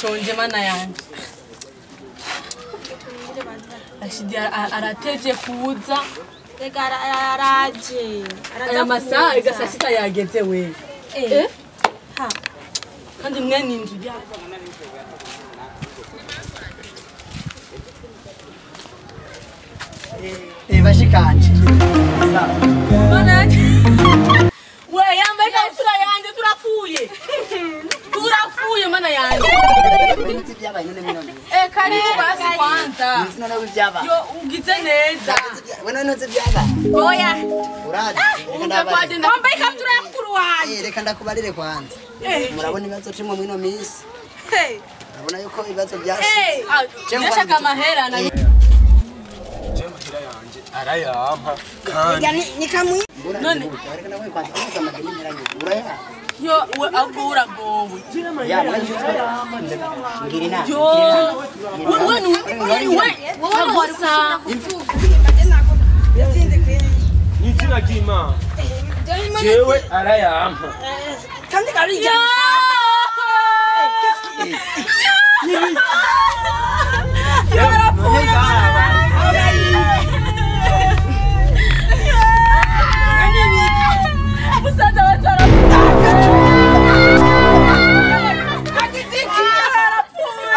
Ndashonje mana yanje. Rashidi aratevye kuza. Rega araje. Aya masaha ega saa sita yageze we. Eh? Ha. Kandi mwene inzu ya. Eh bashikanje. Mana. We yambaye ikabutura yanje turapfuye. Turapfuye mana yanje. Nzi byabaye none mwino. Eh karibu basi kwanza. Nzi none byabaye. Yo ugize neza. We none nzi byabaye. Oya. Urazi. Reka ndabarire. Wambaye ikabutura ya mukuru wanje. Eh reka ndakubarire kwanza. Murabona ibibazo turimo mwino minsi. Hey. Urabona yuko ibibazo byashitse. Ndashaka amahera na Jemahera yanje arayampa kandi nikamwe none reka nawe kwanza kuza amadeni nyiranye. Uraya. Yo we agura gowe. Ya ngira. Yo we we we wasa. Nizina ry'Imana. Jewe arayampa. Kandi karija. Musaza wacu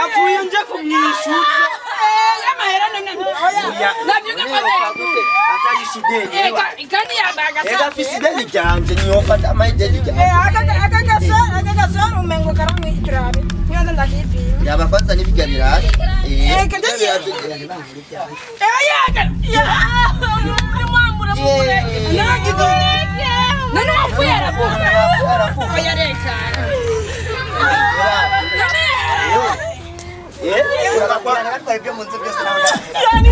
apfuye nje kumwishuza. Yamahera none. Oya. Navyuka kwaze. Atari Eka kandi yambaga sa. Ega afise ideni ryanje niyofata amayideni ryanje. Aka umengo karamwe turabe. Nyanza ndakipima. Yaba kwanza nibijya biraje. Eh kandi ya. Mwambura mukure. None wapfuye aravuga. Oya reka. Eh, urakwana ibyo mu nzu byose nawe. Yani.